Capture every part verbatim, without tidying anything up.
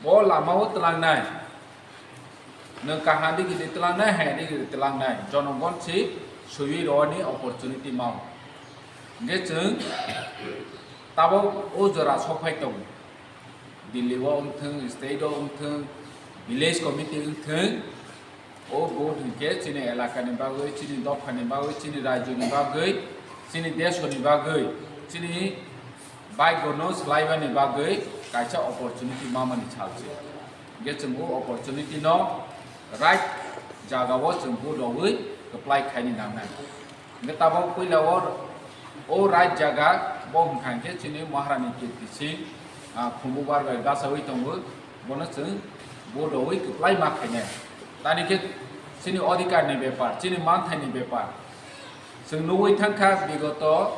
O lama o twlangnai. Nwng kaham digi di twlangnai, hai digi di twlangnai. Jonogon si swiwi roni opportunity mao. Hingke chwng tabok o jora sophai tongo. Delhi o wngthwng, state o wngthwng, village committee wngthwng, o vote hinkhe chini elakani bagwi, chini dophani bagwi, chini rajyoni bagwi, chini desoni bagwi, chini baigono swlaibani bagwi kaisa opportunity mamani salse. Hinkhe chwng o opportunity no right jagao chwng vote rogwi kwplai khaini nangnai. Hingke tabok puila o, o right jaga bo hwnkha hingke chini Maharani Kirti Singh, ah, Khumbubar bai basawi tongo, bono chwng vote rogwi kwplai ma khainai. Tani khe chini odhikar ni bepar, chini manthai ni bepar. Chwng nugwi thangkha bigoto,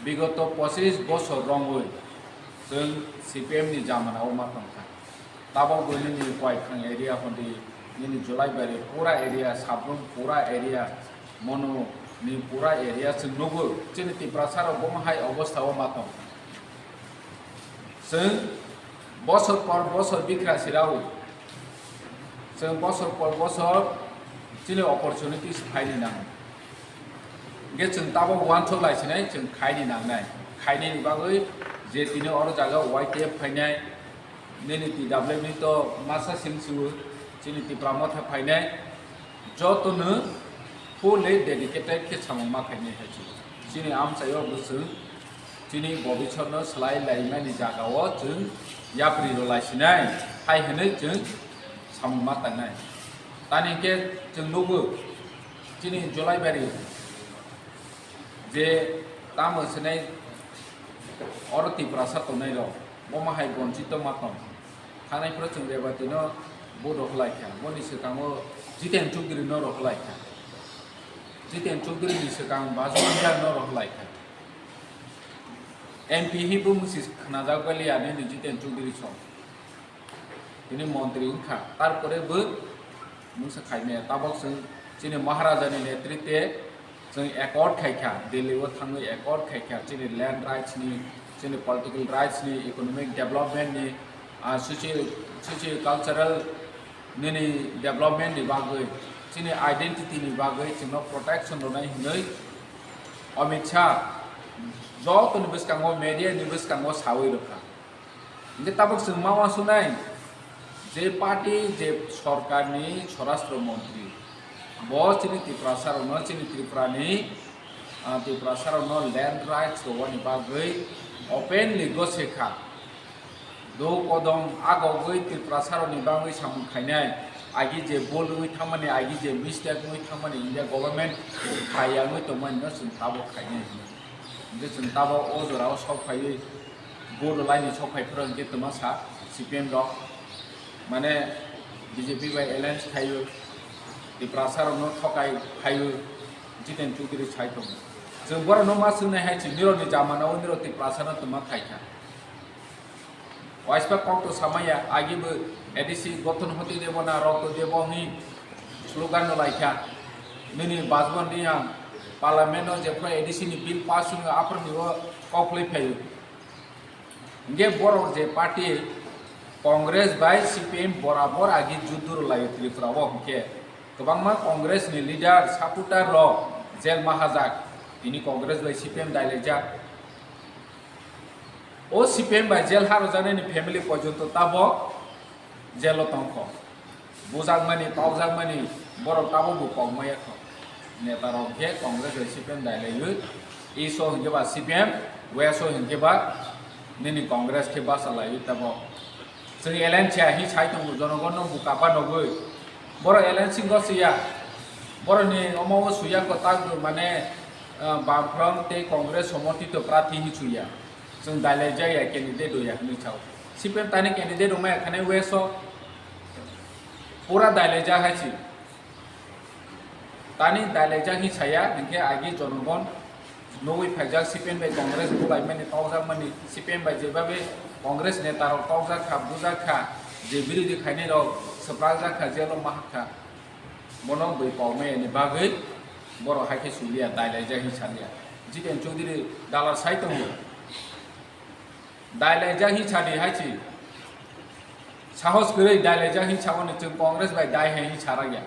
bigoto pochis bosor romwi chwng C P M ni jamana o ma tongkha. Tabok bo nini Kwaithang area hwndi, nini Julaibari pura area, Sabrum pura area, Monu ni pura area chwng nugo. Chini Tiprasa rok bomo hai obostha o ma tong. Chwng bosor por bosor bikra sirao. Chwng bosor por bosor chini opportunities phaini nango. Hingke chwng tabok uansuk lai sinai chwng khaini nangnai. Khainani bagwi je tini oro jaga Y T F phainai, nini T W F ni to masa sing siwo, chini Tipra Motha phainai, jotono fully dedicated khe samung ma khainai hai se. Chini amchaio bo chwng chini bobisotno swlai laimani jagao chwng yapri rw lai sinai hai hwnwi chwng samung ma tangnai. Tani khe chwng nugo chini Jolaibari je tamo sinai oro Tiprasa tongnai rok, bomo hai bonchito ma tong. Thanai phuru chwng Rebati no vote rok lai kha, boni swkango Jiten Chowdhury no rok lai kha, Jiten Chowdhury ni swkang Bajwanja no rok lai kha. M P hi bo musi khnajak bali ani ni Jiten Chowdhury song. Tini montri wngkha, tarpore bo mungsa khaimaya. Tabok chwng chini Maharaja ni netrite chwng accord khaikha, Delhi o thangwi accord khaikha, chini land rights ni, chini political rights ni, economic development ni, ah, socio, socio cultural nini development ni bagwi, chini identity ni bagwi chwngno protection rwnai hinwi Amit Shah jotoni bwskango, media ni bwskango sawi rwkha. Hingke tabok chwng ma uansuknai je party, je sorkarni swarashtra montri, bo chini Tiprasarokno, chini Tripurani, ah, Tiprasarokno land rights rwani bagwi openly gose kha. Do kodom agogwi Tiprasarokni bagwi samung khainai, agi je bol wngwi thangmani, agi je mistake wngwi thangmani, India government khaya wngwi tongmani no chwng tabok khainai. Hingke chwng tabok o jorao sok phaiwi, vote laini sok phai phuru hingke twma sa C P M rok, mane B J P bai alliance khaio, Tiprasa rokno thokai khaio, Jiten Chowdhury sai tongo. Chwng borokno ma swngnai hai se, nirokni jamana o nirok Tiprasa no twma khaikha. Waispa kok to samaya, agi bo A D C gothon hoti debo na rok to debo hwnwi slogan no laikha. Nini Bajwan Reang parliament o jephru A D C ni bill pass wngwi aphuru ni o kok hlai phaio. Hingke borok je party Congress bai C P M borabor agi juddu rwlaio Tripura o, hingke kwbangma Congress ni leader, supporter rok jail ma hajak, tini Congress bai C P M dailaijak. O C P M bai jail ha rwjaknai ni family porjonto tabok jail o tongkho. Bujakmani, tokjakmani borok tabok bo kok maya kho. Neta rok khe Congress bai C P M dailaiwi, East o hinkhe ba C P M, West o hinkhe ba nini Congress khe basa laiwi tabok. Chwng alliance ya hi sai tongo, jonogon no buka ba nogwi. Borok alliance wngkha suya. Borok ni omo o suya kwtal mane, ah, Bamfront tei Congress somorthito prarthi hi suya. Chwng dailaijak ya, candidate rwya hwnwi sao. C P M tani candidate rwmaya khanai West o pura dailaijak hai se. Tani dailaijak hi saya, hinkhe agi jonogon nugwi phaijak, C P M bai Congress bulaimani tokjakmani, C P M bai jebabe Congress neta rok tokjak kha, bujak kha, je birodhi khainai rok swprakjak kha, jail o mahak kha. Bono bui kok maya ni bagwi borok hai khe suliya, dailaijak hi saliya. Jiten Chowdhury dalar sai tongo. Dailaijak hi sadi hai se. Sahos kwrwi dailaijak hin sao ni chwng Congress bai dai hai hin sarak ya.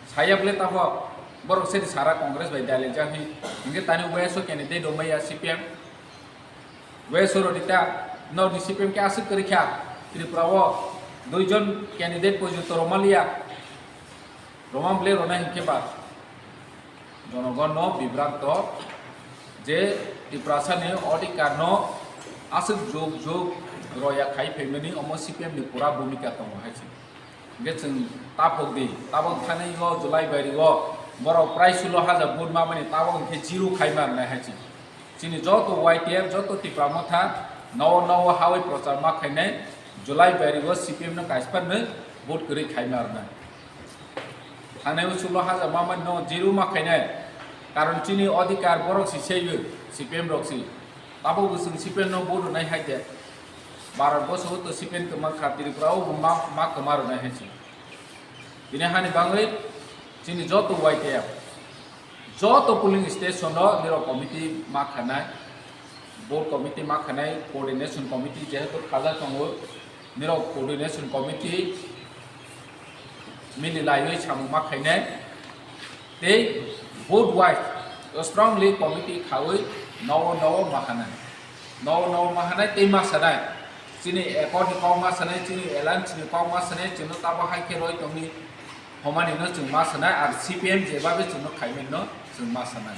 Saya bwle tabok borok se sara Congress bai dailaijak hin. Hinkhe tani West o candidate rwmaya C P M. West o rwdi ta, north ni C P M khe aswk kwrwi kha. Tripura o duijon candidate porjonto rwmaliya. Rwma bwle rwnai hinkhe ba? Jonogonno bibranto je Tiprasani odhikarno aswk jug jug roya khai phaimani omo C P M ni pura bhumika tongo hai se. Hinkhe chwng tabok di, tabok thani o July bairi o borok prai sulo hajar vote mamani tabok hinkhe zero khai ma rwnai hai se. Chini joto Y T F, joto Tipra Motha, nowo nowo hawi prochar ma khainai, July bairi o C P M no kaisa phano vote kwrwi khai ma rwnai. Thangnai uchulo haja mamani no zero ma khainai. Karon chini odhikar borok si seiyo, C P M rok si. Tabok bo chwng C P M no vote rwnai hai de. Bharat boso o to C P M kwma kha, Tripura o bo ma, ma kwma rwnai hai se. Bini hani bangwi chini joto Y T F, joto polling station o nirok committee ma khanai, vote committee ma khanai, coordination committee jehetu khajak tongo, nirok coordination committee mili laiwi samung ma khainai, tei vote wise strongly committee khawi nowo nowo ma khanai, nowo nowo ma khanai tei ma sanai, chini accord ni kok ma sanai, chini alliance ni kok ma sanai, chwngno tabo hai khe roi tongni homani no chwng ma sanai, ar C P M jebabe chwngno khaimani no chwng ma sanai.